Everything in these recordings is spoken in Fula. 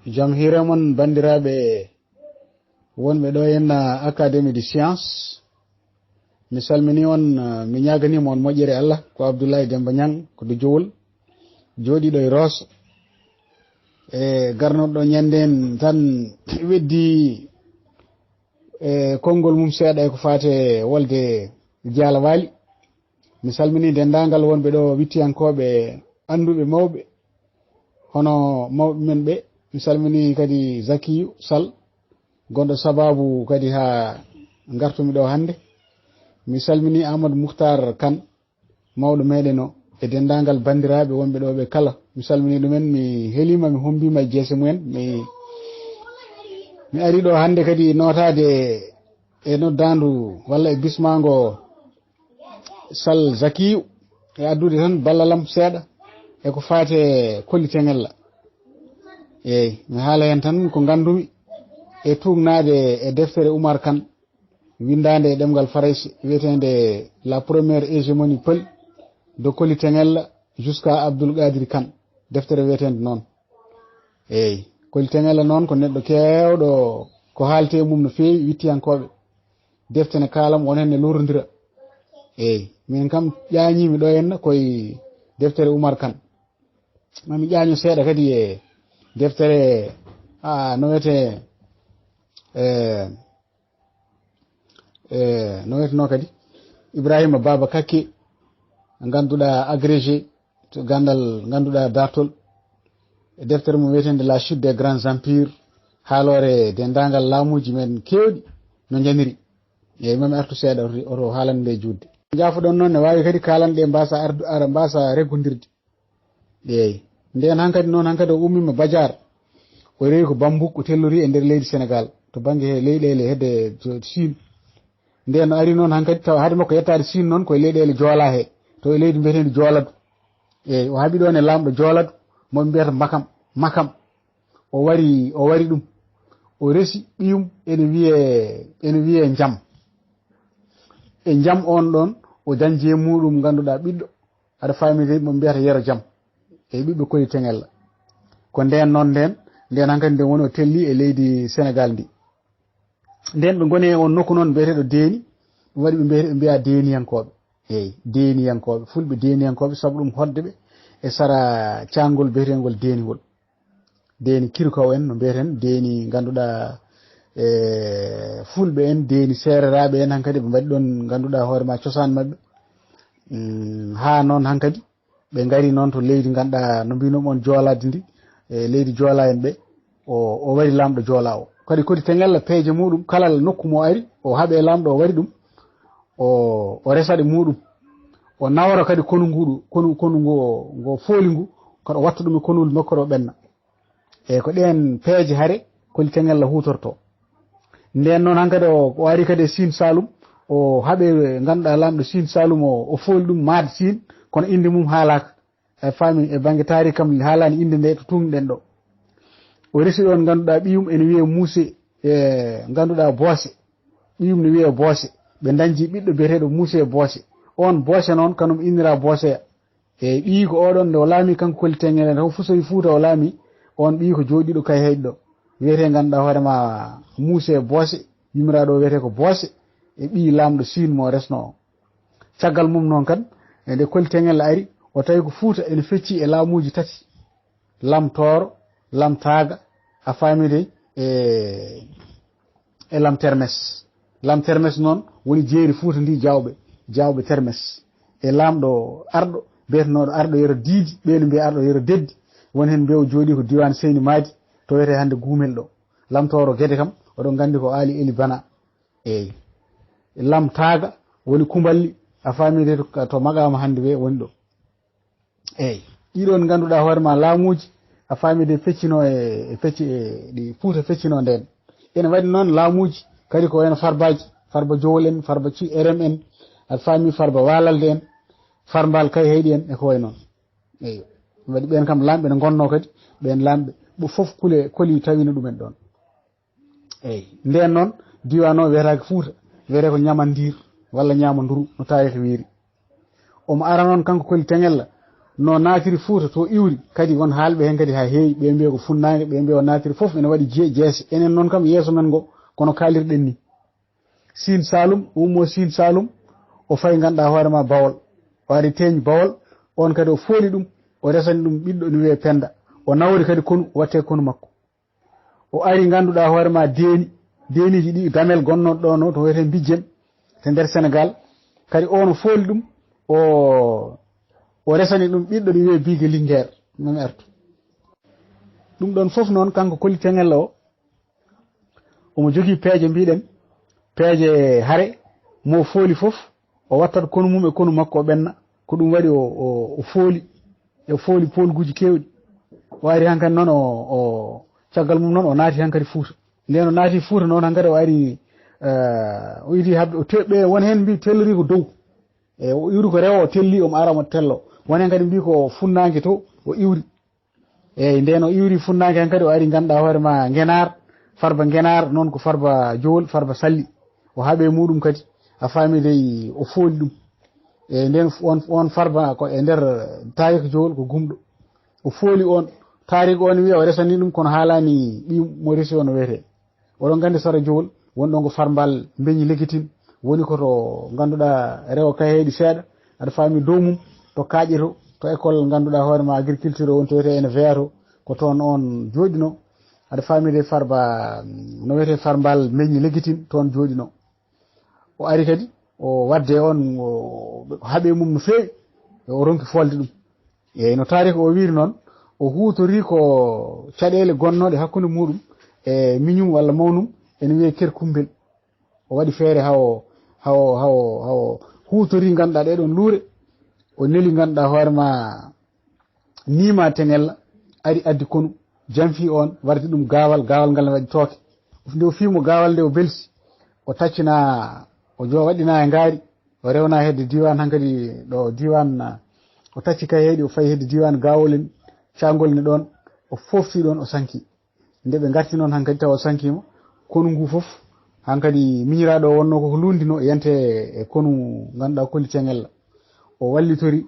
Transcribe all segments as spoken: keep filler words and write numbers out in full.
Jam hiire mon, banndiraaɓe wonɓe ɗo henna Académie de Science. Mi salminii on, eh, mi ñaaganiima on moƴƴere Allah. Ko Abdoulaye Demba Niang, ko Dujowol, jooɗiiɗo e Roos. E garnoɗo ñannde en tan, weddii, eh, konngol mum seeɗa e ko faati e wolde Jaala Waali. Mi salminii denndaangal wonɓe ɗo, wittiyankooɓe, annduɓe, mawɓe, hono mawɓe men ɓe. Mi salminii kadi Zakiyu Sal, gonɗo sabaabu kadi haa ngartumi ɗo hannde. Mi salminii Amadou Mouhtar Kane, mawɗo meɗen o, e denndaangal banndiraaɓe wonɓe ɗo ɓe kala. Mi salminii ɗumen, mi heliima, mi hommbiima e jeese mumen. Mi, mi arii ɗo hannde kadi nootaade e noddaandu walla e bismaango Sal Zakiyu, e addude tan ballal am seeɗa e ko faati e Koli Teŋella. Eey, mi haala heen tan ko nganndumi e tuugnaade e deftere Umar Kan, winndaande e ɗemngal Farayse, wiyeteende La première hégémonie peul de Koli Teŋella jusqu'à Abdoul Qadir Kan, deftere wiyeteende noon. Eey, Koli Teŋella noon ko neɗɗo keewɗo ko haaltee e mum no feewi, wittiyankooɓe. Defte ne kaala mo, won heen ne lorondira. Eey, min kam ƴaañiimi ɗo henna koye deftere Umar Kan. Ma mi ƴaaño seeɗa kadi e deftere, a, no wiyetee, e, e, no wiyetenoo kadi Ibrahima Baba Kakke, ngannduɗaa agrégé to ganndal, ngannduɗaa dartol, e deftere mum wiyeteende La chute des grands empires, haaloore denndaangal laamuuji men keewɗi no njaniri. Eey, ma mi artu seeɗa, oto, oto haalande nde juutde. Njaafoɗon noon, ne waawi kadi kaalanɗe mbaasa ardu, ara mbaasa reggondirde. Eey. Ndeen hankadi noon, hankadi o ummiima Bajaar. O rewi ko Bambouk, o tellori e nder leydi Senegaal, to bannge he leyɗeele hedde to Siin. Ndeen o ari noon hankadi, tawa hade makko yettaade Siin noon, ko e leyɗeele Joolaa he, to e leydi mbiyeteendi Jooladu. Eey, o haɓi ɗoon e laamɗo Jooladu, mo ɓe mbiyata Makam, Makam. O wari, o wari ɗum. O resi ɓiyum ene wiyee, ene wiyee Jam. E Jam oon ɗoon, o dañji e muuɗum, ngannduɗaa, ɓiɗɗo, aɗa faami de, mo mbiyata Yero Jam. E ɓiɓɓe Koli Teŋella. Ko ndeen noon ndeen, ndeen hankadi nde woni o telli e leydi Senegaal ndi. Ndeen ɓe ngoni e oon nokku noon mbiyeteeɗo Deeni, ɗum waɗi ɓe mbiyete, ɓe mbiyaa Deeniyankooɓe. Eey, Deeniyankooɓe, Fulɓe Deeniyankooɓe, sabu ɗum hoɗde ɓe e sara caangol biyeteengol Deeni ngol. Deeni Kirkow en, no mbiyeten, Deeni ngannduɗaa, e, Fulɓe en, Deeni Seereraaɓe en, hankadi ɓe mbaɗi ɗoon ngannduɗaa hoore maa cosaan maɓɓe. Mm, haa noon hankadi, ɓe ngari noon to leydi ngannduɗaa, no mbinoo on Joolaade ndi, e leydi Joolaa en ɓe, o, o wari laamɗo Joolaa o. Kadi Koli Teŋella peeje muuɗum, kala nokku mo ari, o haɓe laamɗo o wari ɗum, o, o resa ɗe muuɗum. O nawra kadi konu nguɗu, konu, konu ngo, ngo fooli ngu, kono o watta ɗum e konuuli makko ɗo ɓenna. E ko ɗeen peeje hare Koli Teŋella huutortoo. Ndeen noon hankadi o, o ari kadi e Siin Saalum, o haɓe ngannduɗaa laamɗo Siin Saalum o, o fooli ɗum maayde Siin, kono innde mum haalaaka. E faami e bannge taariik kam haalaani innde nde to tuugnuɗen ɗo. O resi ɗoon ngannduɗaa ɓiyum ene wiyee Muuse, e ngannduɗaa Boose. Ɓiyum ne wiyee Boose. Ɓe dañji ɓiɗɗo biyeteeɗo Muuse Boose. Oon Boose noon kanum inndiraa Booseya. Eey, ɓiyiiko oo ɗoon, nde o laamii kanko Koli Teŋella, taw Fusoy Fuuta o laamii, oon ɓiyiiko jooɗiiɗo Kayhayɗi ɗo, wiyetee ngannduɗaa hoore maa Muuse Boose, yumiraaɗo o wiyetee ko Boose, e ɓiyi laamɗo Siin mo o resnoo o. Caggal mum noon kan, e nde Koli Teŋella ari, o tawi ko Fuuta ene feccii e laamuuji tati, Lam Tooro, Lam Taaga, a faami de, e e Lam Termes. Lam Termes noon woni jeeri Fuuta ndi, Jaawɓe, Jaawɓe Termes. E laamɗo arɗo, biyetenooɗo arɗo Yero Diidi, ɓe no mbiya arɗo Yero Deddi, woni heen mbiya o jooɗii ko diiwaan Seyni Maadi, to wiyetee hannde Guumel ɗo. Lam Tooro Gede kam, oɗon nganndi ko Aali Eli Bana. Eey. Lam Taaga woni Kumballi, a faami de to, to maqaama hannde ɓe woni ɗo. Eey, ɗiɗon ngannduɗaa hoore maa laamuuji, a faami de feccinoo e, e fecci, e ɗi Fuuta feccinoo ndeen. Ene waɗi noon laamuuji kadi ko wayno Farbaaji, Farba Jowol en, Farba Ci-, R M en, a faami Farba Waalalde en, Farmbaal Kayhayɗi en, e ko wayi noon. Eey, waɗi ɓeen kam laamɓe ne ngonnoo kadi, ɓeen laamɓe, ɓe fof Kuli, Koli tawino ɗumen ɗoon. Eey, ndeen noon, diiwaan o wiyetaake Fuuta, wiyetee ko Ñamandiir walla Ñamanduru, no taariki wiiri. Omo ara noon kanko Koli Teŋella, no naatiri Fuuta to iwri, kadi won haalɓe heen kadi haa heewi, ɓe mbiya ko funnaange, ɓe mbiya o naatiri fof ene waɗi je-, jeese. Enen noon kam yeeso men ngo, kono kaalirɗen ni. Siin Saalum, o ummoo Siin Saalum, o fayi ngannduɗaa hoore ma Bawol. O ari teeñ Bawol, oon kadi o fooli ɗum, o resani ɗum ɓiɗɗo ene wiyee Pennda. O nawori kadi konu, o waɗte konu makko. O ari ngannduɗaa hoore ma Deeni, Deeniiji ɗi Damel gonnooɗo ɗo no, to wiyetee Mbijjem, to nder Senegaal. Kadi oon o fooli ɗum, o, o resani ɗum ɓiɗɗo ene wiyee Biige Linngeer, noon artu. Ɗum ɗoon fof noon, kanko Koli Teŋel o, omo jogii peeje, mbiɗen, peeje hare, mo fooli fof, o wattat konu mum e konu makko, o ɓenna. Ko ɗum waɗi o, o, o fooli, o fooli poolguuji keewɗi. O ari hankadi noon, o, o, caggal mum noon, o naati hankadi Fuuta. Ndeen o naati Fuuta noon, hankadi o ari, eh, o yiɗi haɓde, o te-, ɓe, won heen mbii tellorii ko dow. E o iwri ko rewo, o telli, omo ara, omo tello. Won heen kadi mbii ko funnaange to, o iwri. Eeyi, ndeen o iwri funnaange hankadi, o ari ngannduɗaa hoore ma Ngenaar, Farba Ngenaar, noon ko Farba Jowol, Farba Salli. O haɓe muɗum kadi, a faami dey, o fooli ɗum. Eeyi, ndeen on, on Farba ko e nder taarika Jowol ko gumɗo. O fooli on, taarika on wiya o resani ɗum, kono haalaani ɓii mo resi on no wiyetee. Oɗon nganndi Sara Jowol, woni ɗon ko Farmbal Mbeñi Legitin, woni ko to ngannduɗaa rewo kayeeɗi seeɗa, aɗa faami dow mum, to kaaƴe to, to école ngannduɗaa hoore ma agriculture o woni to wiyetee ene veya to, ko toon on jooɗino. Aɗa faami de Farba, no wiyetee Farmbal Mbeñi Legitin, toon jooɗino. O ari kadi, o wadde on, o haɓe mum no feewi, o ronki foolde ɗum. Eeyi, no taarika o wiiri noon, o huutorii ko caɗeele gonnooɗe hakkunde muɗum e miñum walla mawnum, ene wiyee kerkumbel. O waɗi feere haa o, haa o, haa o, haa o huutorii ngannduɗaa ɗee ɗoon luure, o neli ngannduɗaa hoore ma Niima Teŋella, ari addi konu, janfi on, wardi ɗum gaawal, gaawal ngal ne waɗi tooke. Nde o fii mo gaawal nde o belsi, o taccina, o jo-, waɗɗina e ngaari, o rewna hedde diiwaan hankadi ɗo diiwaan, o tacci kayeeɗi, o fayi hedde diiwaan Gaawol en, caangol ne ɗoon, o foofti ɗoon, o sanki. Nde ɓe ngarti noon hankadi tawa o sankiima, konu ngu fof, hankadi miñiraaɗo o wonnoo ko ko luundi no yante e konu ngannduɗaa Koli Teŋella. O wallitori,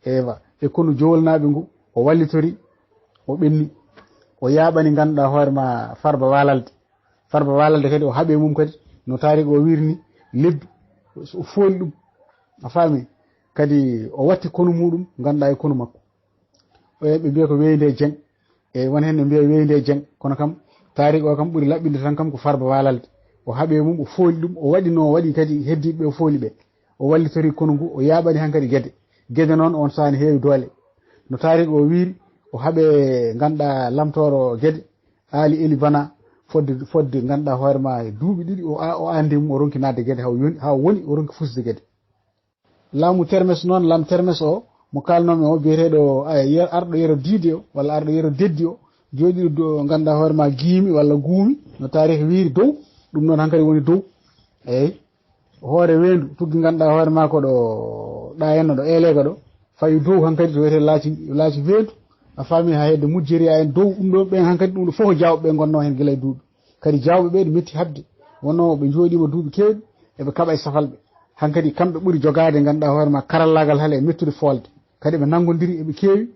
ewa, e konu Jowolnaaɓe ngu, o wallitori, o ɓenni, o yaaɓani ngannduɗaa hoore ma Farba Waalalde. Farba Waalalde kadi o haɓe mum kadi, no taarika o wiiri ni, lebbi, o fooli ɗum, a faami, kadi o watti konu muɗum, ngannduɗaa e konu makko. O, ɓe mbiya ko Weynde Jeŋ. E won heen ne mbiya Weynde Jeŋ, kono kam, taarika o kam ɓuri laɓɓinde tan kam ko Farba Waalalde. O haɓe mum, o fooli ɗum, o waɗi no o waɗi kadi heddiiɓe ɓe o fooli ɓe. O wallitori konu ngu, o yaaɓani hankadi Gede. Gede noon, on sahaa ne heewi doole. No taarika o wiiri, o haɓe ngannduɗaa lamtooro Gede, Aali Eli Bana, fodde, fodde ngannduɗaa hoore ma e duuɓi ɗiɗi, o a-, o anndi mum, o ronki naatde Gede, haa o yoni, haa o woni, o ronki fusde Gede. Laamu Termes noon, laamu Termes o, mo kaalnoomi o, biyeteeɗo, ay, yer-, arɗo Yero Diidi o, walla arɗo Yero Deddi o, jooɗiiɗo do, ngannduɗaa hoore ma Giimi walla Guumi, no taariki wiiri dow, ɗum noon hankadi woni dow. Eeyi. Hoore weendu, tuggi ngannduɗaa hoore ma ko ɗo, ɗa henno ɗo, Eeleega ɗo, fayi dow hankadi to wiyetee laaci, laaci weendu, a faami haa hedde Mujjeriya en dow, ɗum ɗo ɓen hankadi ɗum ɗo fof ko Jaawɓe ɓe ngonnoo heen gila e duuɓi. Kadi Jaawɓe ɓe ɗo metti haɓde, wonnoo ɓe njooɗiima duuɓi keewɗi, eɓe kaɓa e safalɓe. Hankadi kamɓe ɓuri jogaade, ngannduɗaa hoore ma, karallaagal hale e mettude foolde. Kadi ɓe nanngondiri, eɓe keewi.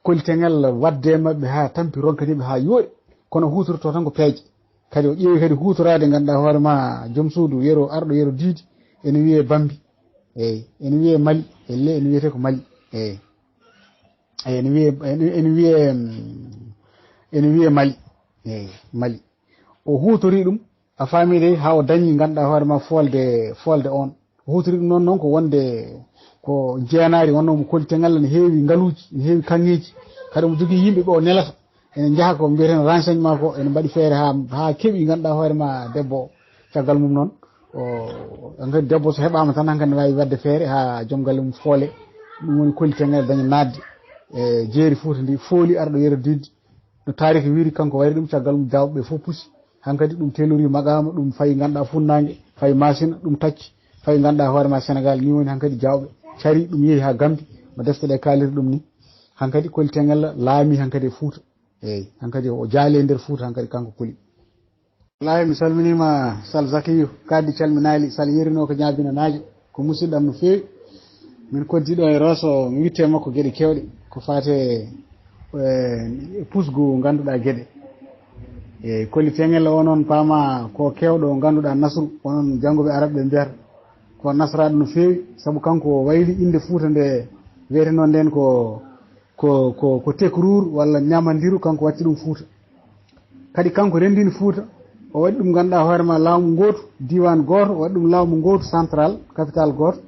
Koli Teŋel waɗde e maɓɓe haa tampi, ronkani ɓe haa yooɗi. Kono huutortoo tan ko peeje. Kadi o ƴeewi kadi huutoraade, ngannduɗaa hoore ma, joom suudu Yero, arɗo Yero Diidi, ene wiyee Bambi. Eeyi, ene wiyee Mali. Elle, ene wiyetee ko Mali. Eeyi. Eeyi, ene wiyee, ene, ene wiyee, mm, ene wiyee Mali. Eeyi, Mali. O huutorii ɗum, a faamii de, haa o dañi, ngannduɗaa hoore ma, foolde, foolde on. O huutorii ɗum noon, noon ko wonde ko jeenaari, wonnoo mo Koli Teŋel, ne heewi ngaluuji, ne heewi kaŋŋeeji. Kadi omo jogii yimɓe ɓe o nelata. Ene njaha ko mbiyeten renseignement ko, ene mbaɗi feere haa, haa keɓi, ngannduɗaa hoore ma, debbo o. Caggal mum noon, o, hankadi debbo so heɓaama tan, hankadi ne waawi waɗde feere haa joom galle mum foole. Ɗum woni Koli Teŋel daña naatde e jeeri Fuuta ndi, fooli arɗo Yero Diidi. No taariki wiiri, kanko wayri ɗum, caggal mum Jaawɓe ɓe fof pusi. Hankadi ɗum teelorii maqaama, ɗum fayi ngannduɗaa funnaange, fayi Maasina, ɗum tacci, fayi ngannduɗaa hoore ma Senegaal. Nii woni hankadi Jaawɓe cari ɗum, yehi haa Gambi, no defte ɗe kaaliri ɗum ni. Hankadi Koli Teŋel laamii hankadi e Fuuta. Eeyi, hankadi o jaali e nder Fuuta, hankadi kanko Koli. Wallaahi, mi salminiima, Sal Zakiyu, kaddi calminaali, Sal yerinoo ko ñaabinanaajo, ko musidɗo am no feewi. Min koddiɗo e Roso, mi witte makko geɗe kewɗe ko fate e pusgu ngannduɗaa geɗe. E Koli Teŋel o noon paama ko kewɗo ngannduɗaa Nasru, onon jannguɓe Arab ɓe mbiyata ko nasraaɗo no feewi, sabu kanko o wayli innde Fuuta nde wiyeteno nden ko, ko, ko, ko Tekruur walla Ñamandiru, kanko watti ɗum Fuuta. Kadi kanko renndini Fuuta, o waɗi ɗum ngannduɗaa hoore ma laamu ngootu, diiwaan gooto, o waɗi ɗum laamu ngootu, central, capital gooto,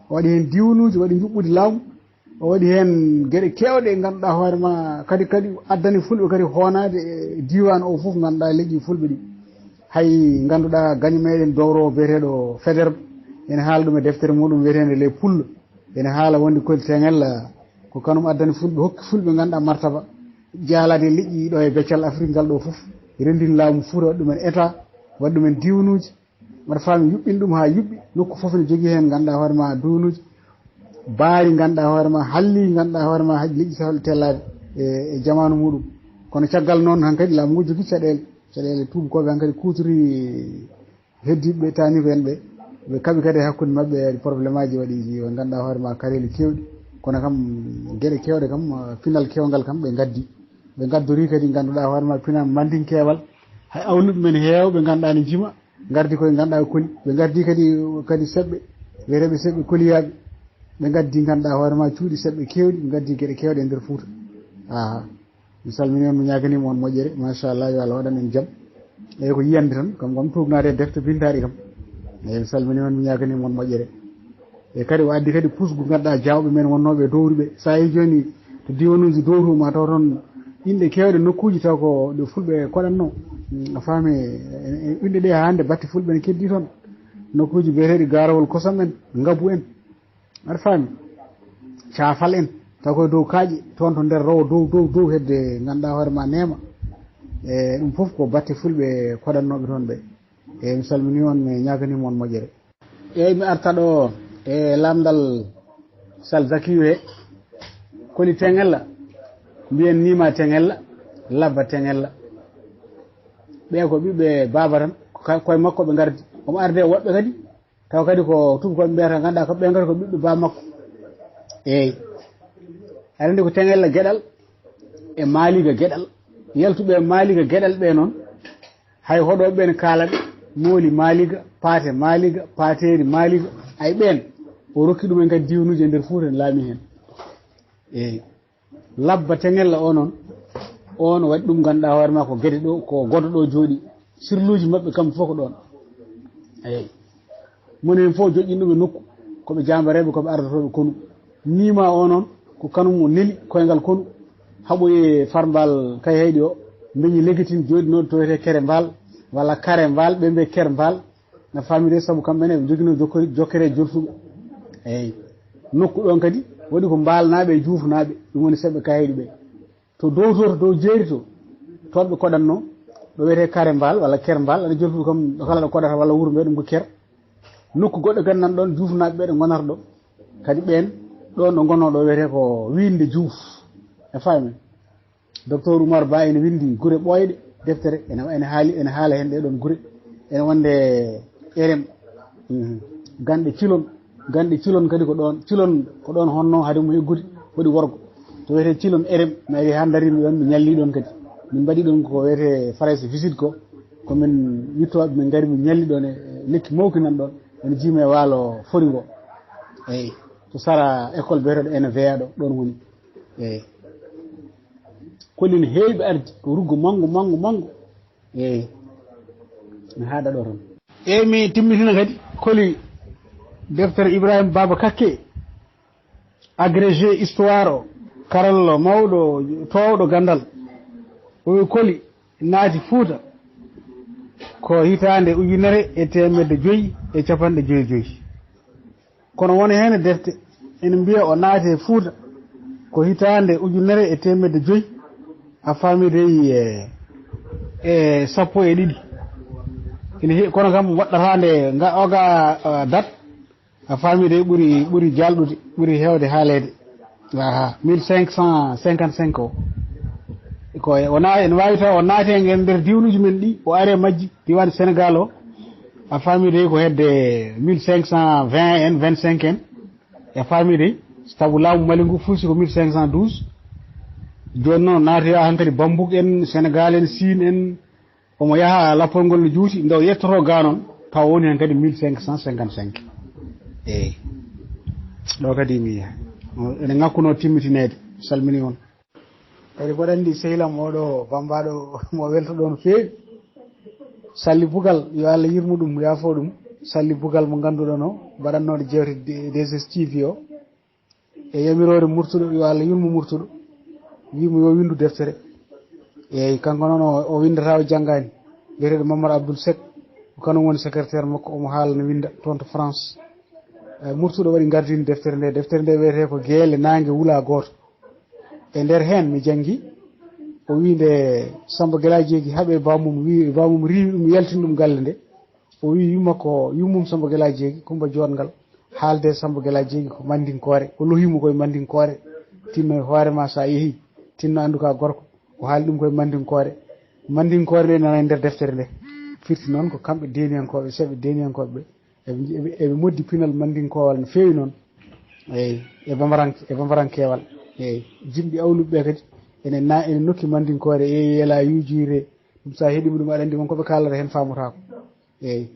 o waɗi heen diiwanuuji, o waɗi njuɓɓudi laamu, o waɗi heen geɗe keewɗe ngannduɗaa hoore ma, kadi, kadi addani Fulɓe kadi hoonaade e diiwaan o fof ngannduɗaa leƴƴi Fulɓe ɗi. Hay ngannduɗaa gaño meɗen dowro biyeteeɗo Faidherbe, ene haala ɗum e deftere muɗum wiyeteende Les Poules, ene haala wonde Koli Teŋel ko kanum addani Fulɓe, hokki Fulɓe ngannduɗaa martaba, jaalaade leƴƴi ɗo e beccal Afrik ngal ɗo fof, renndini laamu Fuuta, waɗi ɗumen état, waɗi ɗumen diiwanuuji, mbaɗa faami yuɓɓin ɗum haa yuɓɓi, nokku fof ne jogii heen ngannduɗaa hoore ma duunuuji, baari ngannduɗaa hoore ma, halli ngannduɗaa hoore ma, haɗi leƴƴi sehilɓe tellaaɓe e, e jamaanu muɗum. Kono caggal noon hankadi laamu ngu jogii caɗeele, caɗeele tuubakooɓe hankadi kuutori heddiiɓe taaniiɓe en ɓe, ɓe kaɓi kadi e hakkunde maɓɓe, waɗi probléme aji, waɗi ɓe ngannduɗaa hoore ma kareeli keewɗi. Kono kam geɗe keewɗe kam, pinal keewngal kam ɓe ngaddi. Ɓe ngaddorii kadi ngannduɗaa hoore ma pinal mandinkeewal. Hay awluɓe men heewɓe ngannduɗaa ne njima, ngardi koye ngannduɗaa Koli. Ɓe ngardi kadi, kadi seɓɓe, wiyeteeɓe seɓɓe koliyaaɓe. Ɓe ngaddi ngannduɗaa hoore ma cuuɗi seɓɓe keewɗi, ɓe ngaddi geɗe keewɗe e nder Fuuta. Aha. Mi salmini on, mi ñaaganii mo on moƴƴere. Machallah, yo Allah waɗan en jam. Eyi, ko yiyande tan, kam, kam tuugnaade e defte bintaaɗe kam. Eyi, mi salmini on, mi ñaaganii mo on moƴƴere. E kadi o addi kadi pusgu ngannduɗaa jaawɓe men wonnooɓe e dowri ɓe. So a yii jooni to diiwanuuji dowru ma taw toon inɗe keewɗe nokkuuji taw ko ɗe Fulɓe koɗatnoo. Mm, a faami, e, e, inɗe ɗe hannde batte Fulɓe ne keddii toon. Nokkuuji biyeteeɗi Gaarawol Kosam en, Ngabu en. Aɗa faami? Caafal en, taw koye dow kaaƴe, toon to nder rowo dow, dow, dow hedde ngannduɗaa hoore ma neema. E ɗum fof ko batte Fulɓe koɗatnooɓe toon ɓe. E mi salmini on, mi ñaaganii mo on moƴƴere. Eyi, mi arta ɗo e lamndal Sal Zakiyu he, Koli Teŋella, mbiyen Nima Teŋella, Labba Teŋella. Ɓe ko ɓiɓɓe baaba tan, ko ka-, koye makko ɓe ngardi. Omo arde e woɓɓe kadi, taw kadi ko tuubakooɓe mbiyata, ngannduɗaa ko ɓe kadi ko ɓiɓɓe baaba makko. Eeyi. Aɗa anndi ko Teŋella Geɗal e Maaliga Geɗal. Yaltuɓe e Maaliga Geɗal ɓe noon, hay hoɗooɓe ɓe ne kaala ɓe, mooli Maaliga, paate Maaliga, paateeri Maaliga, ay ɓeen, o rokki ɗumen kadi diiwanuuji e nder Fuuta, ne laami heen. Eeyi. Labba Teŋella o noon, oon waɗi ɗum ngannduɗaa hoore ma ko gede ɗo, ko godo ɗo jooɗi. Sirluuji maɓɓe kam fof ko ɗoon. Eeyi. Moni heen fof joƴƴini ɗum e nokku, ko ɓe jaambareeɓe, ko ɓe ardotooɓe konu. Nima o noon, ko kanum o neli koyngal konu, haɓoyi Farmbaal Kayhayɗi o, mbeñi legitin jooɗinooɗo to wiyetee Kere Mbaal, walla Kare Mbaal, ɓe mbiya Ker Mbaal, na faamiri, sabu kamɓe ne ɓe njoginoo jokkere, jokkere e Jolfuɓe. Eeyi. Nokku ɗoon kadi waɗi ko Mbaalnaaɓe e Juufnaaɓe, ɗum woni seɓɓe Kayhayɗi ɓe. To dow to, to dow jeeri to, toon ɓe koɗatnoo, ɗo wiyetee Kare Mbaal walla Ker Mbaal, aɗa Jolfuɓe kam, ɗo kala ɗo koɗata walla wuro mbiya ɗum ko Ker. Nokku goɗɗo kadi nan ɗoon, Juufnaaɓe ɓe ɗo ngonata ɗo. Kadi ɓeen, ɗoon ɗo ngonoo ɗo wiyetee ko Wiinde Juuf. A faami? Docteur Oumar Ba ene winndi gure ɓooyɗe, deftere, ene, ene haali, ene haala heen ɗee ɗoon gure. Ene wonde Erem, mhm, ganɗe Cilon, ganɗe Cilon kadi ko ɗoon. Cilon ko ɗoon honno hade mum eggude, hoɗi worgo. To wiyetee Cilon Erem, mi ari haa ndarii mi ɗoon, mi ñallii ɗoon kadi. Min mbaɗi ɗoon ko wiyetee Farayse visite ko, ko min wittooɓe, min ngari, min ñalli ɗoon e, e lekki mawki nan ɗoon, ene jiimi e waalo fori ngo. Eeyi, to sara école biyeteeɗo N V A ɗo, ɗoon woni. Eeyi. Koli ne heewi ɓe ardi, ko ruggo manngo, manngo, manngo. Eeyi. Mi haaɗa ɗo tan. Eeyi, mi timmitina kadi. Koli deftere Ibrahima Baaba Kakke, agrégé histoire o, karallo mawɗo, toowɗo ganndal. O wi Koli naati Fuuta ko hitaande ujunere e teemedde joyi e capanɗe joyi joyi. Kono won heen e defte ene mbiya o naati e Fuuta ko hitaande ujunere e teemedde joyi, a faami dey, e, e sappo e ɗiɗi. Ene he-, kono kam waɗɗataa nde nga, oga, eh, dat, a faami dey ɓuri, ɓuri jalɗude, ɓuri heewde haaleede. Aha, mille cinq cent cinquante-cinq o. Ko e, o na-, ene waawi taw o naati e nder diiwanuuji men ɗi, o ari e majji, diiwaan Senegaal o. A faami dey ko hedde mille cinq cent vingt en, vingt-cinq en. E faami de, sabu laamu Mali ngu fuusi ko mille cinq cent douze. Jooni noon, naati haa hankadi Bambouk en, Sénégal en, Siin en, omo yaha lappol ngol no juuti, nde o yettoto ga noon, taw woni hankadi mille cinq cent cinquante-cinq. Eeyi. Ɗo kadi mi yaha. Ene ŋakkuno timmitineede. Salmini on. Kadi mboɗo anndi sehil am oɗo bambaɗo mo welto ɗo no feewi. Salli Bugal, yo Allah yurmo ɗum, yaafo ɗum. Salli Bugal mo ngannduɗon o, mbaɗannooɗo jeewte D-, D S T V o. E yamiroore Murtuɗo, yo Allah yurmo Murtuɗo. Wiimo yo winndu deftere. Eeyi, kanko noon o, o winndata, o janngaani. Biyeteeɗo Mamadou Abdoul Seck, ko kanum woni secrétaire makko, omo haala no winnda toon to France. E, Murtuɗo waɗi gardini deftere nde. Deftere nde wiyetee ko Geele Naange Wula Gooto. E nder heen mi janngi, o wii nde Samba Gela Jeegi haɓe bammum, wii bammum riiwi ɗum, yaltini ɗum galle nde. O wii yumma ko, yummum Samba Gela Jeegi, Kumba Joɗngal, haalde Samba Gela Jeegi ko Mandinkoore, o lohimo koye Mandinkoore, tinno e hoore ma sa yehi, tinno anndu ka gorko, o haali ɗum koye Mandinkoore. Mandinkoore nde nana e nder deftere nde. Firti noon ko kamɓe deeniyankooɓe, seɓɓe deeniyankooɓe ɓe. Eɓe, eɓe, eɓe moddi pinal Mandinkoowal no feewi noon. Eeyi, e bambaranke, e bambarankeewal. Eeyi, jimɗi awluɓe ɓe kadi ene na, ene nokki Mandinkoore, e yela yujuyre. Ɗum sa heɗima ɗum, aɗa anndi won ko ɓe kaalata heen faamotaako. Eeyi,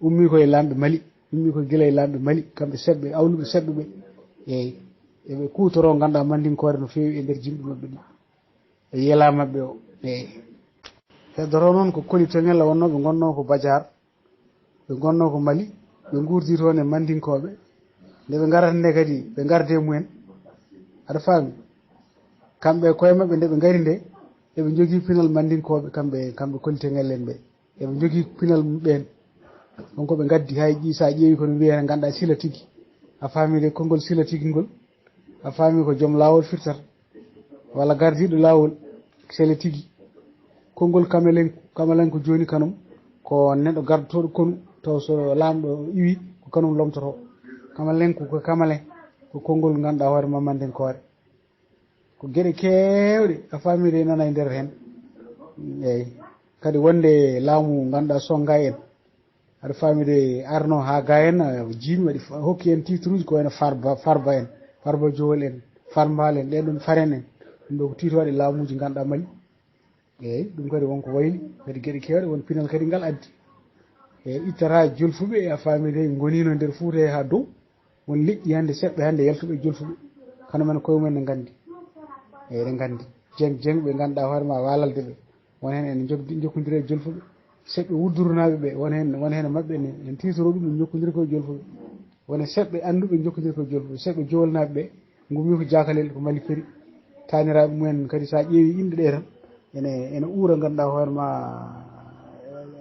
ummi ko e laamɓe Mali, ummi ko gila e laamɓe Mali, kamɓe seɓɓe, awluɓe seɓɓe ɓe. Eeyi, eɓe kuutoro ngannduɗaa Mandinkoore no feewi e nder jimɗi maɓɓe ɗi. E yela maɓɓe o. Eeyi. Heddoto noon ko Koli Toŋel wonnoo, ɓe ngonnoo ko Bajaar. Ɓe ngonnoo ko Mali, ɓe nguurdi toon e Mandinkooɓe. Nde ɓe ngarata nde kadi, ɓe ngarde mumen. Aɗa faami? Kamɓe e koye maɓɓe, nde ɓe ngari nde, eɓe njogii pinal Mandinkooɓe, kamɓe, kamɓe Koli Toŋel en ɓe. Eɓe njogii pinal ɓeen. Ɗum ko ɓe ngaddi, hay ƴi-, so a ƴeewi kono wiyata ngannduɗaa sila tigi. A faami de konngol sila tigi ngol? A faami ko joom laawol firtata, walla gardiiɗo laawol, sele tigi. Konngol kamalenko, kamalenko jooni kanum, ko neɗɗo gardotooɗo konu, taw so laamɗo iwi, ko kanum lomtotoo. Kamalenko ko kamalen, ko konngol ngannduɗaa hoore ma Mandinkoore. Ko geɗe keewɗe, a faami de, nana e nder heen. Eeyi. Kadi wonde laamu ngannduɗaa sonnga en. Aɗa faami de, arno haa ga en, eh, jiimi waɗi fa-, hokki en titre uji ko wayno Farba, Farba en, Farba Jowol en, Farmbaal en, ɗen ɗon Faren en. Ɗum ɗo ko titre waɗi laamuuji ngannduɗaa Mali. Eeyi, ɗum kadi won ko wayli, kadi geɗe keewɗe, won pinal kadi ngal addi. E ittata jolfuɓe, a faami de, ngonino nder Fuuta he haa dow. Won leƴƴi hannde seɓɓe hannde yaltuɓe e jolfuɓe. Kono men koye mumen ne nganndi. Eeyi, eɗen nganndi. Jeŋ, jeŋ ɓe ngannduɗaa hoore ma waalalde ɓe. Won heen ene njokdi-, njokkondiri e jolfuɓe. Seɓɓe wuddurunaaɓe ɓe, won heen, won heen e maɓɓe ne, en tiitoroo ɗum, en njokkondiri koye jolfuɓe. Won e seɓɓe annduɓe njokkondiri koye jolfuɓe. Seɓɓe jowolnaaɓe ɓe, ngummi ko jaakalel, ko Mali Peri. Taaniraaɓe mumen kadi, so a ƴeewi inɗe ɗe tan, ene, ene uura, ngannduɗaa hoore ma,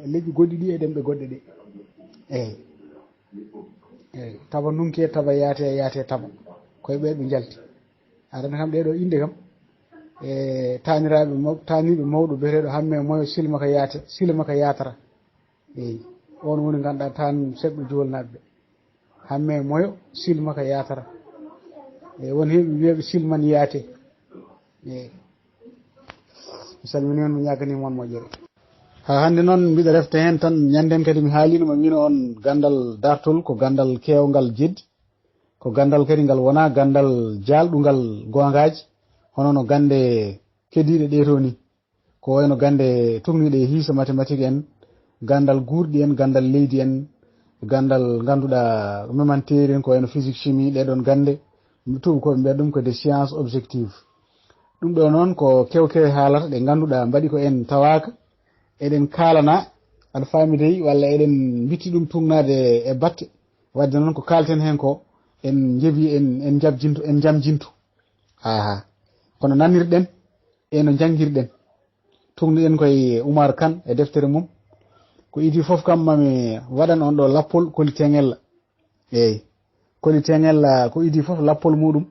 e leƴƴi goɗɗi ɗi e ɗemɗe goɗɗe ɗe. Eeyi. Eeyi, taba nunke, taba yaate, yaate taba. Koye ɓe ɓe njalti. Aɗa anndi kam ɗee ɗoo inɗe kam, e taaniraaɓe maw-, taaniiɓe mawɗo biyeteeɗo Hamme Moyo Silmaka Yaate, Silmaka Yaatara. Eeyi, oon woni ngannduɗaa taan seɓɓe jowolnaaɓe ɓe. Hamme Moyo Silmaka Yaatara. Eeyi, won heɓe wiyeeɓe Silman Yaate. Eeyi. Mi salminii on, mi ñaaganii mo on moƴƴere. Haa hannde noon, mbiɗa refta heen tan, ñannden kadi mi haaliino ma, miino on ganndal dartol, ko ganndal keewngal jeddi, ko ganndal kadi ngal wonaa ganndal jaalɗungal goongaaji, hono no gannde kediiɗe ɗee too nii. Ko wayno gannde tugniiɗe e hiisa, mathématique en, ganndal guurɗi en, ganndal leydi en, ganndal ngannduɗaa memanteeri en, ko wayno physique, chimie, ɗee ɗoon gannde, tuubakooɓe mbiyata ɗum ko des sciences objectives. Ɗum ɗoo noon ko kew-kewe haalata ɗe ngannduɗaa mbaɗi ko en tawaaka, eɗen kaalana, aɗa faami dey, walla eɗen mbitti ɗum tugnaade e batte. Waɗde noon ko kaalten heen ko, en njebi, en, en njabjintu, en njamjintu. Aha. Kono nanirɗen, e no njanngirɗen. Tugniɗen koye Oumar Kane e deftere mum. Ko idii fof kam mami waɗan on ɗo lappol Koli Teŋella. Eeyi. Koli Teŋella ko idii fof lappol muɗum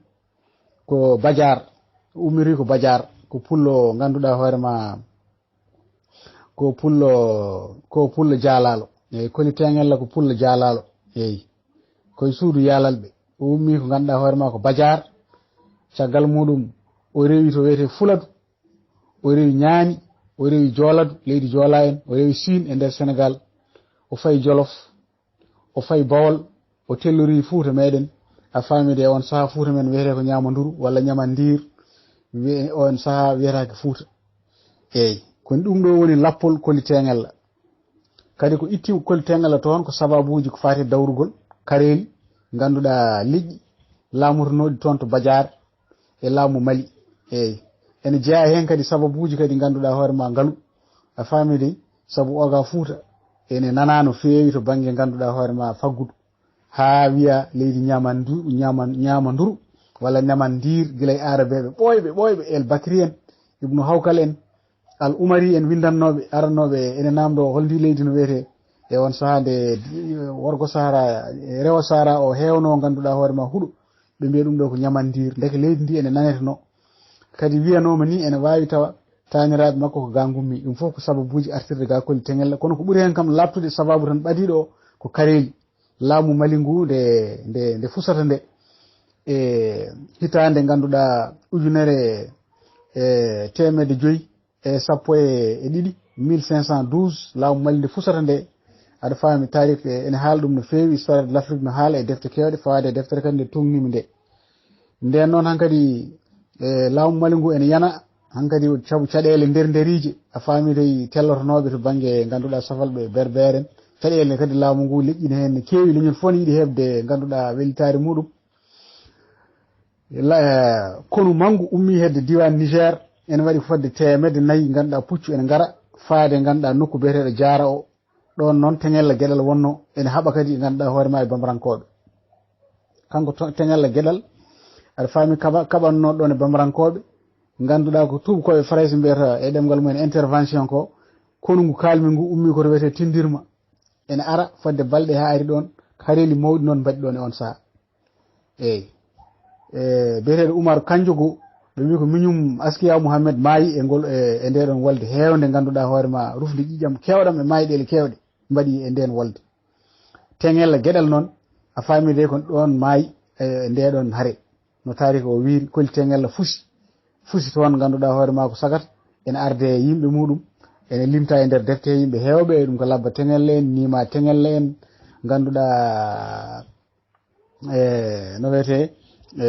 ko Badiar. Ummiri ko Badiar. Ko pullo ngannduɗaa hoore ma ko pullo, ko pullo jaalaalo. Eeyi, Koli Teŋella ko pullo jaalaalo. Eeyi. Koye suudu yaalalɓe. O ummi ko ngannduɗaa hoore ma ko Badiar. Caggal muɗum o rewi to wiyetee Fuladu. O rewi Ñaani, o rewi Jooladu, leydi Joola en, o rewi Siin e nder Senegaal. O fayi Jolof, o fayi Bawol, o tellori Fuuta meɗen. A faami de, on saha Fuuta men wiyetee ko Ñaamanduru walla Ñamandiir, wiye-, on saha wiyetaake Fuuta. Eey, ko ɗum ɗo woni lappol Koli Teŋella. Kadi ko itti Koli Teŋella toon ko sababuuji ko faati dawrugol kareeli, ngannduɗaa liƴƴi laamotonooɗi toon to Bajaar e laamu Mali. Eey, ene jeyaa heen kadi sababuuji kadi ngannduɗaa hoore ma ngalu. A faami de, sabu oga Fuuta ene nanaa no feewi to bannge ngannduɗaa hoore ma faggudu. Haa wiya leydi Ñamandu-, Ñaman-, Ñamanduru walla Ñamandiir gila e Aarabeeɓe ɓooyɓe, ɓooyɓe, El Bakri en, Ibnu Hawkal en, Al Umari en, winndannooɓe, arannooɓe ene naamndoo hol ndi leydi no wiyetee. E on sahaa nde worgo Sahara, e rewo Sahara o heewnoo ngannduɗaa hoore ma huɗo, ɓe mbiya ɗum ɗo ko Ñamandiir. Ndeke leydi ndi ene nanetenoo. Kadi wiyanooma ni ene waawi tawa taaniraaɓe makko ko ga ngummi. Ɗum fof ko sababuuji artirde ga Koli Teŋella. Kono ko ɓuri heen kam laaɓtude sababu tan ɓadiiɗo o ko kareeli laamu Mali ngu nde, nde, nde fusata nde. E hitaande ngannduɗaa ujunere e teemedde joyi e sappo e ɗiɗi, mille cinq cent douze, laamu Mali nde fusata nde. Aɗa faami, taariik e-, ene haala ɗum no feewi, histoire de l'Afrique no haala e defte keewɗe, fawaade e deftere kadi nde tuugnimi nde. Ndeen noon hankadi, e, laamu Mali ngu ene yana, hankadi sabu caɗeele nder nderiije, a faami dey tellotonooɓe to bannge ngannduɗaa safalɓe Berbere en. Caɗeele kadi laamu ngu leƴƴi ne heen ne keewi, leñol fof ne yiɗi heɓde ngannduɗaa welitaare muɗum. La-, konu manngu ummii hedde diiwaan Niger, ene waɗi ko fodde teemedde nayi, ngannduɗaa puccu ene ngara faade, ngannduɗaa nokku biyeteeɗo Jaara o. Ɗoon noon Teŋella Geɗal wonnoo, ene haɓa kadi, ngannduɗaa hoore ma e Bambarankooɓe. Kanko to-, Teŋella Geɗal, aɗa faami, kaɓa-, kaɓannoo ɗoon e Bambarankooɓe, ngannduɗaa ko tuubakooɓe Farayse mbiyata e ɗemngal mumen intervention ko, konu ngu kaalmi ngu ummii ko to wiyetee Tindirma. Ene ara fodde balɗe haa ari ɗoon, kareeli mawɗi noon mbaɗi ɗoon e oon sahaa. Eey. E, biyeteeɗo Umar Kanjogo, ɓe mbii ko miñum Askiya Muhammed maayi e ngol, e, e ndee ɗoon wolde heewnde, ngannduɗaa hoore ma rufde ƴiƴam keewɗam e maayɗeele keewɗe mbaɗi e ndeen wolde. Teŋella Geɗal noon, a faami de ko ɗoon maayi, e, ndee ɗoon hare. No taariik o wiyri, Koli Teŋella fusi. Fusi toon, ngannduɗaa hoore ma ko sagat, ene arde e yimɓe muɗum, ene limta e nder defte yimɓe heewɓe, ɗum ko Labba Teŋella en, Nima Teŋella en, ngannduɗaa e, no wiyetee, e,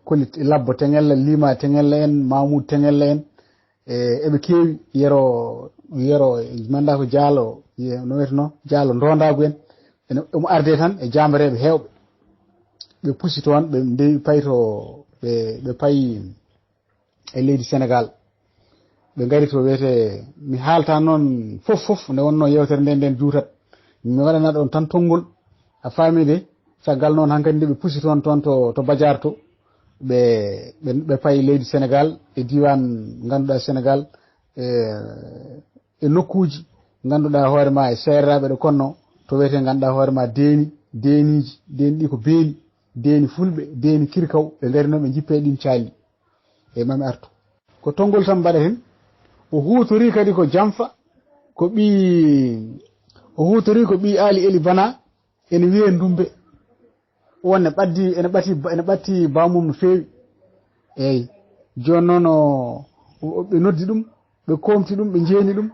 Koli Labbo Teŋella, Lima Teŋella en, Mamoud Teŋella en, e, eɓe keewi, Yero, Yero, manda ko Jaalo, ye-, no wiyetenoo, Jaalo Ndondaagu en, ene, omo arde tan e jaambareeɓe heewɓe. Ɓe pusi toon, ɓe ndewi pay to, ɓe, ɓe payi e leydi Senegaal. Ɓe ngari to wiyetee, mi haalta noon fof, fof, nde wonnoo yeewtere nde, nden juutat. Mi waɗana ɗoon tan tonngol, a faami de, caggal noon hankadi nde ɓe pusi toon, toon to, to Bajaar to, ɓe, ɓe, ɓe payi leydi Senegaal, e diiwaan ngannduɗaa Senegaal, e, e nokkuuji ngannduɗaa hoore ma e seereraaɓe ɗo konno, to wiyetee ngannduɗaa hoore ma Deeni, Deeniiji, Deeni ɗi ko Beeni, Deeni Fulɓe, Deeni Kirkaw, ɓe ngari noon ɓe njippee ɗiin caali. E mami artu. Ko tonngol tan mbaɗaten. O huutorii kadi ko Jamfa, ko ɓii, o huutorii ko ɓii Aali Eli Bana, ene wiyee Ndumbe. Wonde ɓaddi, ene ɓati, ene ɓatti baamum no feewi. Eey. Jooni noon o, o, ɓe noddi ɗum, ɓe koomti ɗum, ɓe njeeni ɗum.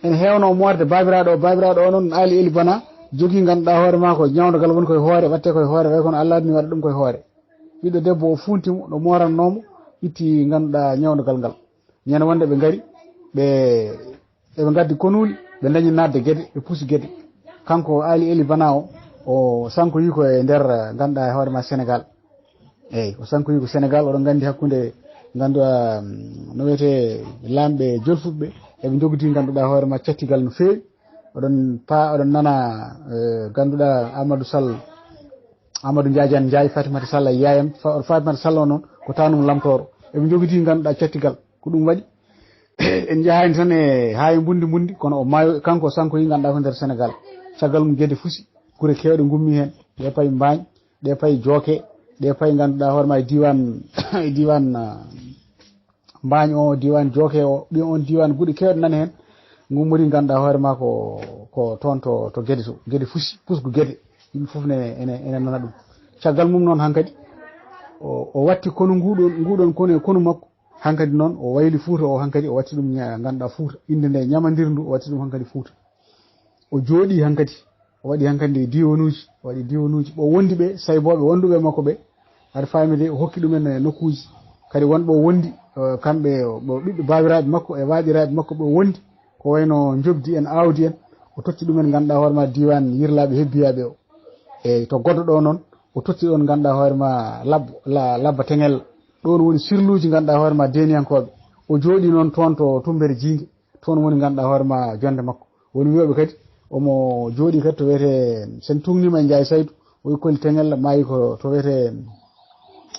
Ene heewnoo moorde baabiraaɗo o, baabiraaɗo o noon Aali Eli Bana, jogii ngannduɗaa hoore maa ko ñawndogal woni koye hoore, waɗtee koye hoore, way kono Allah adni waɗa ɗum koye hoore. Ɓiɗɗo debbo o fuunti mo, ɗo moorannoo mo, itti ngannduɗaa ñawndogal ngal. Ñande wonde ɓe ngari, ɓe, eɓe ngaddi konuuli, ɓe ndañi naatde Gede, ɓe pusi Gede. Kanko Aali Eli Bana o, o sankoyii ko e nder, ngannduɗaa e hoore maa Senegaal. Eey, o sankoyii ko Senegaal, oɗon nganndi hakkunde, ngannduɗaa, mm, no wiyetee, laamɓe jolfuɓe, eɓe njogitii, ngannduɗaa hoore maa, cattigal no feewi. Oɗon pa-, oɗon nana, eh, ngannduɗaa Amadou Sall, Amadou Njaajaan Njaay, Fatimata Sall e yaayam, Fa-, Fatimata Sall o noon ko taanum lamtooro. Eɓe njogitii, ngannduɗaa, cattigal. Ko ɗum waɗi, en njahaani tan e, haa e Mbundi Mbundi, kono o maayo, kanko o sankoyii, ngannduɗaa, ko nder Senegaal. Caggal mum Gede fusi, gure keewɗe ngummii heen. Ɗe payi Mbaañ, ɗe payi Jooke, ɗe payi, ngannduɗaa hoore maa, e diiwaan, e diiwaan, ah, Mbaañ o, diiwaan Jooke o, ɗi on diiwaan guɗe keewɗe nani heen. Ngummori, ngannduɗaa hoore maa ko, ko toon to, to Gede to, Gede fusi, pusgu Gede. Yimɓe fof ne, ene, ene nana ɗum. Caggal mum noon hankadi, o, o watti konu nguɗon, nguɗon konu e konu makko. Hankadi noon o wayli Fuuta o, hankadi o watti ɗum ña-, ngannduɗaa Fuuta. Innde nde ñamandiir ndu, o watti ɗum hankadi Fuuta. O jooɗii hankadi. O waɗi hankadi e diiwanuuji, o waɗi diiwanuuji. Ɓo wondi ɓe, saybooɓe wonduɓe e makko ɓe, aɗa faami de, o hokki ɗumen e nokkuuji. Kadi won ɓo wondi, eh, kamɓe, ɓo ɓiɓɓe baabiraaɓe makko e waaɗiraaɓe makko ɓe wondi, ko wayno njoɓdi en, aawdi en, o totti ɗumen, ngannduɗaa hoore ma, diiwaan Yirlaaɓe Hebbiyaaɓe o. Eeyi, to Goddo ɗo noon, o totti ɗoon, ngannduɗaa hoore ma, Lab-, La-, Labba Teŋel. Ɗoon woni sirluuji, ngannduɗaa hoore ma, deeniyankooɓe. O jooɗii noon toon to Tummbere Jiinge. Toon woni, ngannduɗaa hoore ma, jonnde makko. Woni wiyooɓe kadi, omo jooɗii kadi to wiyetee, sen tuugniima e Njaay Saydu, o wiyi Koli Teŋel maayi ko to wiyetee,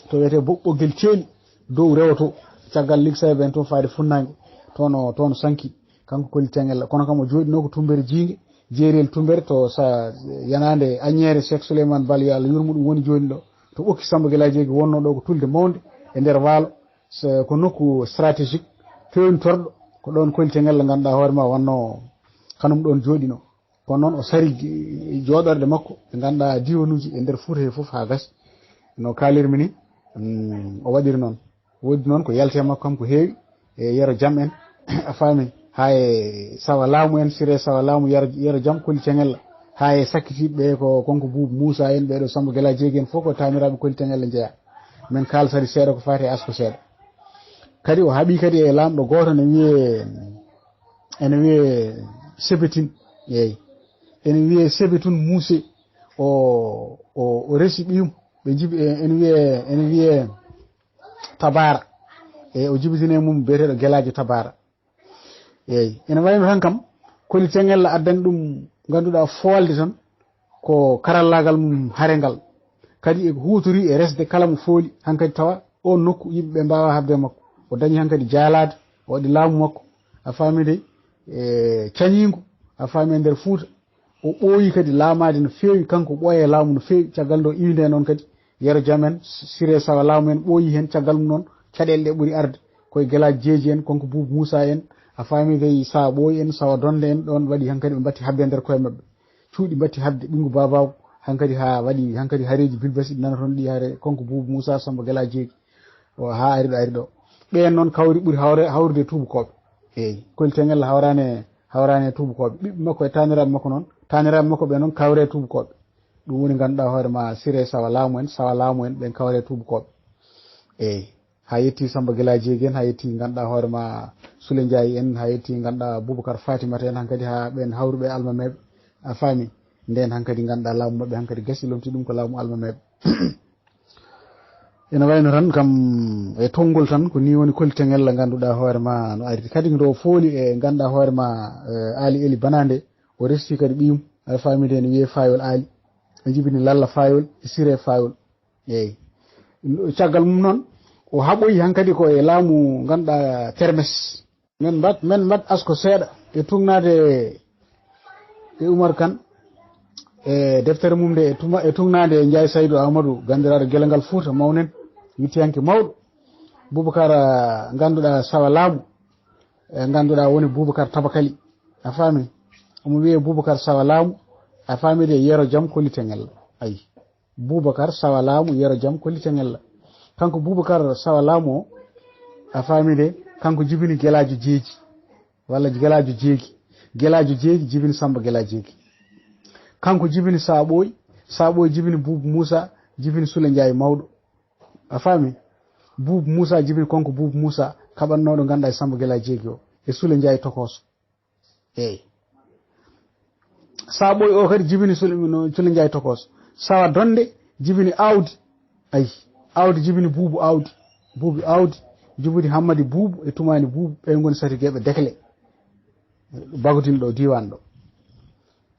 to wiyetee Bo-, Ɓoggel Ceeli, dow rewo to, caggal ligsayɓe en toon faade funnaange, toon o, toon o sanki, kanko Koli Teŋel. Kono kam o jooɗinoo ko Tummbere Jiinge, Jeeriyel Tummbere to sa-, yanaande Aññeere, Seek Suleymaan Bal, yo Allah yurmo ɗum, woni jooni ɗo, to ɓokki Samba Gelaaji Jeegi wonnoo ɗo ko tulde mawnde e nder waalo. So, ko nokku stratégique, feewntorɗo, ko ɗoon Koli Teŋel, ngannduɗaa hoore ma, wonnoo kanum ɗoon jooɗinoo. Kono noon o sari gi-, jooɗorɗe makko, ɗe ngannduɗaa diiwanuuji e nder Fuuta he fof haa gasi. No kaalirmi ni, mm, o waɗiri noon. Woodi noon ko yalti e makko kam ko heewi, e Yero Jam en, a faami, haa e Sawa Laamu en, Siree Sawa Laamu, Yero, Yero Jam, Koli Teŋel, haa e sakkitiiɓe ɓe ko, kanko Buubu Muusa en, ɓee ɗo Samba Gelaaji Jeegi en fof ko taaniraaɓe Koli Teŋel njeyaa. Men kaal sari seeɗa ko faati e Asko seeɗa. Kadi o haɓii kadi e laamɗo gooto ne wiyee, ene wiyee Sebetin. Eeyi. Ene wiyee Sebetun Muuse. O, o, o resi ɓiyum. Ɓe njibi-, e-, ene wiyee, ene wiyee Tabaara. E o jibitini e mum biyeteeɗo Gelaajo Tabaara. Eeyi. Ene wayno tan kam, Koli Teŋel addani ɗum, ngannduɗaa, foolde tan, ko karallaagal mum hare ngal. Kadi e huutorii e resde kala mo fooli, hankadi tawa oon nokku yimɓe ɓe mbaawaa haɓde e makko. O dañi hankadi jaalaade, o waɗi laamu makko, a faami de, e cañiingu, a faami, e nder Fuuta. O ɓooyi kadi laamaade no feewi, kanko ɓooya e laamu no feewi. Caggal nde o iwi nde noon kadi, Yero Jam en, Siree Sawa Laamu en ɓooyi heen. Caggal mum noon, caɗeele ɗe ɓuri arde ko e Gelaajo Jeegi en, kanko Buubu Muusa en, a faami de, Sawa Ɓooyi en, Sawa Donde en, ɗoon waɗi hankadi ɓe mbatti haɓde e nder koye maɓɓe. Cuuɗi mbatti haɓde, ɓinngu baabaagu, hankadi haa waɗi, hankadi hareeji bilbasi ɗi nana toon ɗi, hare kanko Buubu Muusa Samba Gelaajo Jeegi. O, haa ari ɗo, ari ɗo. Ɓeen noon kawri ɓuri hawre-, hawrude e tuubakooɓe. Eeyi, Koli Teŋel hawraani e, hawraani e tuubakooɓe. Ɓiɓɓe makko e taaniraaɓe makko noon, taaniraaɓe makko ɓe noon kawre e tuubakooɓe. Ɗum woni, ngannduɗaa hoore ma, Siree Sawa Laamu en, Sawa Laamu en, ɓeen kawre e tuubakooɓe. Eeyi, haa yetti Samba Gelaajo Jeegi en, haa yetti, ngannduɗaa hoore ma, Sule Njaay en, haa yetti, ngannduɗaa, Bubakar Faatimata en, hankadi haa ɓeen hawruɓe e almameeɓe. A faami? Ndeen hankadi, ngannduɗaa, laamu maɓɓe hankadi gasi, lomti ɗum ko laamu almameeɓe. Ene wayno tan kam e tonngol tan, ko nii woni Koli Teŋel, ngannduɗaa hoore ma, no ardi. Kadi nde o fooli e, ngannduɗaa hoore ma, e, Aali Eli Banaande, o resti kadi ɓiyum, aɗa faami de, ene wiyee Faayol Aali. O jibini Lalla Faayol e Siree Faayol. Eeyi. Caggal mum noon, o haɓoyi hankadi ko e laamu, ngannduɗaa, Termes. Men mbaɗ, men mbaɗ asko seeɗa e tuugnaade e Umar Kan, e deftere mum nde, e tuma, e tuugnaade e Njaay Saydu Ahmadu, ganndiraaɗo Gele Ngal Fuuta mawnen, wittiyanke mawɗo, Bubakar, ah, ngannduɗaa Sawa Laamu, e ngannduɗaa woni Bubakar Tabakali, a faami? Omo wiyee Bubakar Sawa Laamu, a faami de, Yero Jam, Koli Teŋel. Ayi. Bubakar Sawa Laamu, Yero Jam, Koli Teŋel. Kanko Bubakar Sawa Laamu o, a faami de, kanko jibini Gelaajo Jeegi, walla Gelaajo Jeegi. Gelaajo Jeegi jibini Samba Gelaajo Jeegi. Kanko jibini Saɓooy, Saɓooy jibini Buubu Muusa, jibini Sule Njaay mawɗo. A faami? Buubu Muusa jibini kanko Buubu Muusa, kaɓannooɗo, ngannduɗaa, e Samba Gelaajo Jeegi o, e Sule Njaay tokooso. Eeyi. Saɓooy o kadi jibini Sule, no, Sule Njaay tokooso. Sawa Donde jibini Aawdi. Ayi. Aawdi jibini Buubu Aawdi. Buubu Aawdi jibini Hammadi Buubu e Tumaani Buubu. Ɓe ngoni satigeeɓe Dekle. Bagotin ɗo, diiwaan ɗo.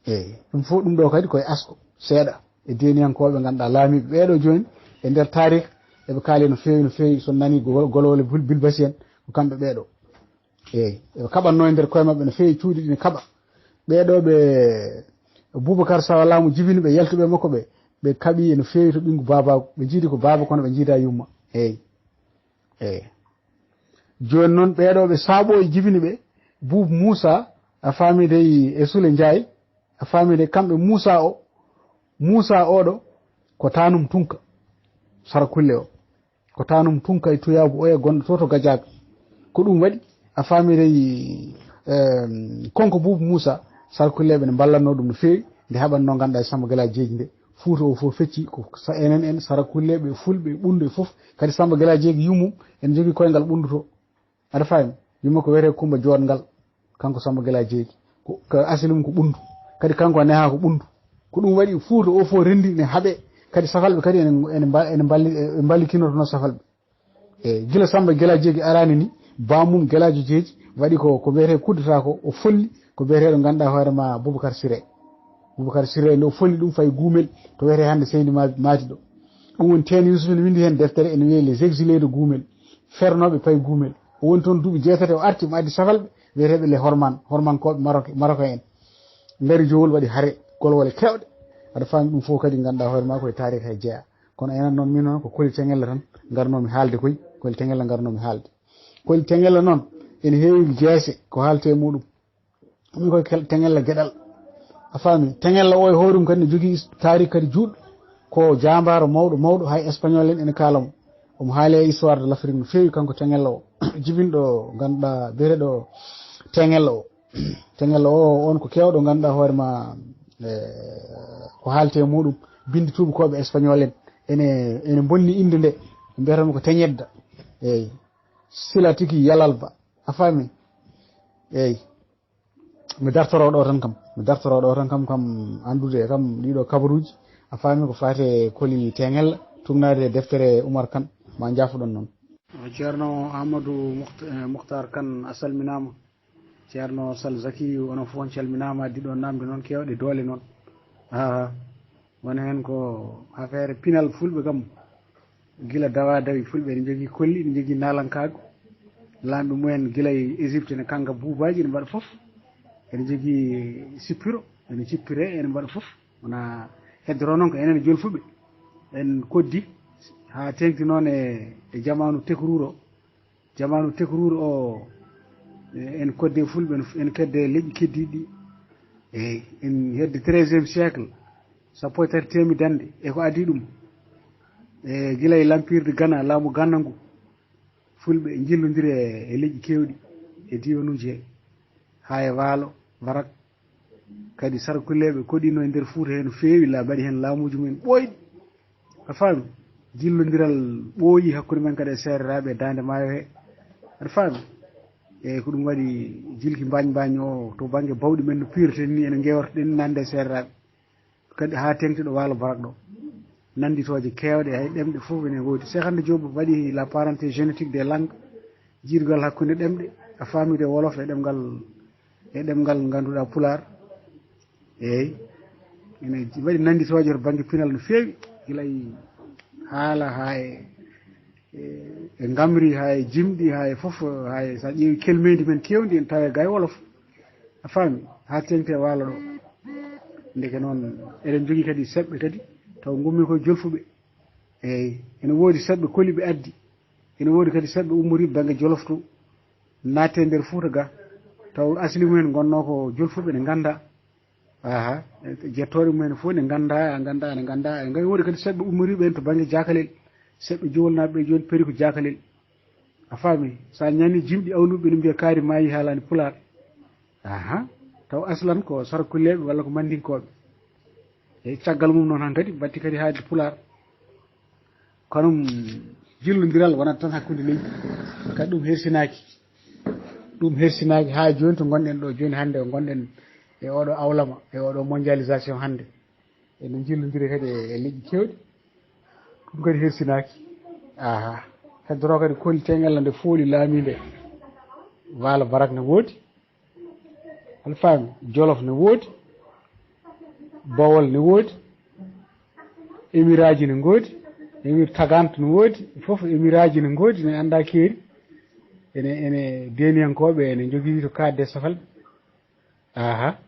Eeyi. Ɗum fof ɗum ɗo kadi ko e asko seeɗa. E deeniyankooɓe ngannduɗaa laamiiɓe ɓee ɗo jooni e nder taariik, eɓe kaali no feewi, no feewi. So nani go-, golowole bul-, bilbasi en, ko kamɓe ɓee ɗo. Eeyi, eɓe kaɓannoo e nder koye maɓɓe no feewi, cuuɗi ɗi ne kaɓa. Ɓee ɗoo ɓe Bubakar Sawa Laamu jibini ɓe, yaltuɓe makko ɓe, ɓe kaɓi no feewi to ɓinngu baabaagu. Ɓe njiidi ko baaba, kono ɓe njiidaa yumma. Eeyi. Eeyi. Jooni noon, ɓee ɗoo ɓe Saɓooy jibini ɓe, Buubu Muusa, a faami dey, e Sule Njaay, a faami dey, kamɓe Muusa o, Muusa oɗo ko Taanum Tunka, Sarakulle o. Ko Taanum Tunka e Tuyaabu Oya gonɗo to, to Gajaaga. Ko ɗum waɗi, a faami dey, em, kanko Buubu Muusa, Sarakulleeɓe ne mballannoo ɗum no feewi. Nde haɓatnoo, ngannduɗaa, Samba Gala Jeeji nde, Fuuta o fof fecci, ko sa-, enen en, Sarakulleeɓe, Fulɓe, Ɓunndu e fof. Kadi Samba Gala Jeeji yumum, ene jogii koyngal Ɓunndu to. Aɗa faami? Yumma ko wiyetee Kumba Joɗngal, kanko Samba Gala Jeeji. Ko, ko asli mum ko Ɓunndu. Kadi kanko o nehaa ko Ɓunndu. Ko ɗum waɗi Fuuta o fof renndi ne haɓee. Kadi safalɓe kadi ene, ene mba-, ene mballi-, ɓe mballitinotonoo safalɓe. E gila Samba Gela Jeegi araani ni, baamum Gelaajo Jeeji waɗi ko, ko wiyetee coup d'État ko, o folli ko wiyeteeɗo ngannduɗaa hoore ma Boubacar Siré. Boubacar Siré nde o folli ɗum fayi Guumel, to wiyetee hannde Seydi Ma-, Maati ɗo. Ɗum woni Teen Yuusuf ne winndi heen deftere, ene wiyee Les Exilés de Guumel, fernooɓe payi Guumel. O woni toon duuɓi jeetati, o arti, mo addi safalɓe wiyeteeɓe les Horman, Hormankooɓe Maroc, Maroc en. Ngari Jowol waɗi hare, golwole keewɗe. Aɗa faami ɗum fof kadi ngannduɗaa hoore ma koye taariik he jeyaa. Kono enen noon, min noon ko Koli Teŋella tan ngarnoomi haalde koy, Koli Teŋella ngarnoomi haalde. Koli Teŋella noon ene heewi jeese ko haaletee e muɗum. Min koye kel-, Teŋella Geɗal. A faami? Teŋella o e hoore mum kadi ne jogii is-, taariik kadi juutɗo. Ko jaambaaro mawɗo, mawɗo, hay espagnol en ene kaala mo. Omo haali e histoire de l'Afrique no feewi, kanko Teŋella o. Jibinɗo ngannduɗaa biyeteeɗo Teŋella o. Teŋella o, on ko keewɗo ngannduɗaa hoore ma, e, ko haaletee e muɗum. Binndi tuubakooɓe espagnol en ene, ene mbonni innde nde, mbiyata mo ko Teñedda. Eeyi. Sila tigi yalal ba. A faami? Eeyi. Mi dartoroo ɗo tan kam. Mi dartoroo ɗo tan kam, kam anndude kam ɗiɗo kabaruuji. A faami, ko faati e Koli Teŋella, tuugnaade e deftere Umar Kan. Ma njaafoɗon noon. Ceerno Amadou Muht-, eh, Muhtar Kan, a salminaama. Ceerno Sal Zakiyu, onon fof on calminaama, addi ɗo naamnde noon keewɗe doole noon. Haa, woni heen ko affaire pinal Fulɓe kam, gila dawa dawi Fulɓe ene njogii kolli, ene njogii naalankaagu. Laamɓe mumen gila e Égypte ene kanga buubaaji, ene mbaɗa fof. Ene njogii sippiro, ene cippire, ene mbaɗa fof. Wona heddoro noon ko enen Jolfuɓe. En koddi haa teeŋti noon e, e jamaanu tekruur o. Jamaanu tekruur o, e, en kodde Fulɓe, en, en kedde leƴƴi keddiiɗi ɗi. Eeyi, en hedde treizième siècle, sappo e tati teemedde annde, e ko adii ɗum. E gila e l'Empire de Ghana, laamu Ghana ngu, Fulɓe njillondiri e, e leƴƴi keewɗi, e diiwanuuji he, haa e Waalo, Barak, kadi Sarakuleeɓe koɗiino e nder Fuuta hee no feewi, la mbaɗi heen laamuuji mumen ɓooyɗi. A faami? Jillondiral ɓooyi hakkunde men kadi e Seereraaɓe e Daande Maayo hee. Aɗa faami? Eeyi, ko ɗum waɗi jilki mbaañ mbaañ o to bannge bawɗi men no piirten ni, ene ngeewortoɗen nande e Seereraaɓe. Kadi haa teeŋti ɗo Waalo Barak ɗo. Nannditooje keewɗe, hay ɗemɗe fof ene woodi. Cheikh Anta Diop waɗi la parenté génétique des langues, jiidugal hakkunde ɗemɗe, a faamii, e Wolof e ɗemngal, e ɗemngal ngannduɗaa Pulaar. Eeyi, ene waɗi nannditooje to bannge pinal no feewi, gila e haala haa e, e, e ngamri, haa e jimɗi, haa e fof, haa e, so a ƴeewi kelmeendi men keewndi, ene tawee gaa e Wolof. A faami? Haa teeŋti e Waalo ɗo. Ndeke noon, eɗen njogii kadi seɓɓe kadi, taw ngonmi koye Jolfuɓe. Eeyi, ene woodi seɓɓe Koli ɓe addi. Ene woodi kadi seɓɓe ummoriiɓe bannge Jolof to, naattee nder Fuuta ga. Taw asli mumen ngonnoo ko Jolfuɓe, ene nganndaa. Aha, jettoore mumen fof ene nganndaa, ene nganndaa, ene nganndaa. Ene woodi kadi seɓɓe ummoriiɓe heen to bannge Jaakalel. Seɓɓe Jowolnaaɓe ɓe jooni peri ko Jaakalel. A faami? So a nanii jimɗi awnuɓe, ene mbiya kaari maayi haalaani Pulaar. Aha, taw aslan ko Sarakuleeɓe walla ko Manndinkooɓe. E caggal mum noon, han kadi mbaɗti kadi haalde Pulaar. Kono, mm, jillondiral wonat tan hakkunde leydi. Kadi ɗum hersinaaki. Ɗum hersinaaki haa jooni to ngonɗen ɗo jooni hannde, o ngonɗen e oɗo awlama, e oɗo mondialisation hannde. Eɗen jillondiri kadi e, e leƴƴi keewɗi. Ɗum kadi hersinaaki. Aha. Heddoro kadi Koli Teŋella nde fooli laamiinde. Waalo Barak ne woodi. Aɗa faami? Jolof ne woodi. Bawol ne woodi. Emiraaji ne ngoodi. Emir Tagant ne woodi. Fof emiraaji ne ngoodi, ne anndaa keeri. Ene, ene deeniyankooɓe ene njogii to kaadde safalɓe. Aha.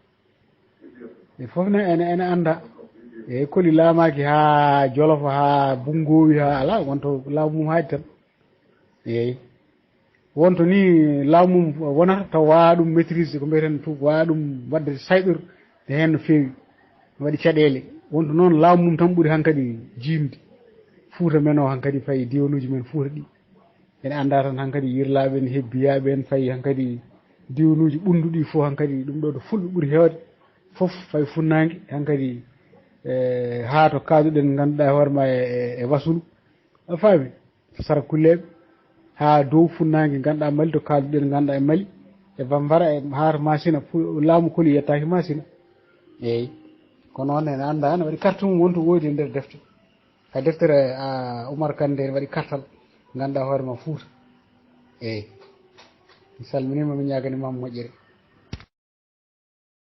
E fof ne ene, ene anndaa. E Koli laamaaki haa Jolof, haa Bunngowi, haa alaa, wonto laamu mum haaɗi tan. Eeyi. Wonto ni laamu mum wonata, taw waawaa ɗum maîtriser, ko mbiyeten tuuba, waawaa ɗum waɗde sayɗorde heen no feewi. Waɗi caɗeele. Wonto noon laamu mum tan ɓuri hankadi jiimde. Fuuta men o hankadi fayi diwanuuji men Fuuta ɗi. Ene anndaa tan hankadi yirlaaɓe en, hebbiyaaɓe en, fayi hankadi diwanuuji ɓunnduɗi fof hankadi ɗum ɗo to Fulɓe ɓuri heewde. Fof fayi funnaange, hankadi, e, haa to kaaduɗen, ngannduɗaa hoore ma e, e, e Wasulu. A faami? Sara Kulleeɓe, haa dow funnaange, ngannduɗaa Mali, to kaaduɗen, ngannduɗaa e Mali, e Bambara, e haa to Masina, fu-, laamu koli yettaaki Masina. Eeyi. Kono on ene anndaa, ene waɗi carte mum wonto woodi e nder defte. Ka deftere, a, Umar Kande ene waɗi kartal, ngannduɗaa hoore ma Fuuta. Eeyi. Mi salminiima, mi ñaaganii ma moƴƴere.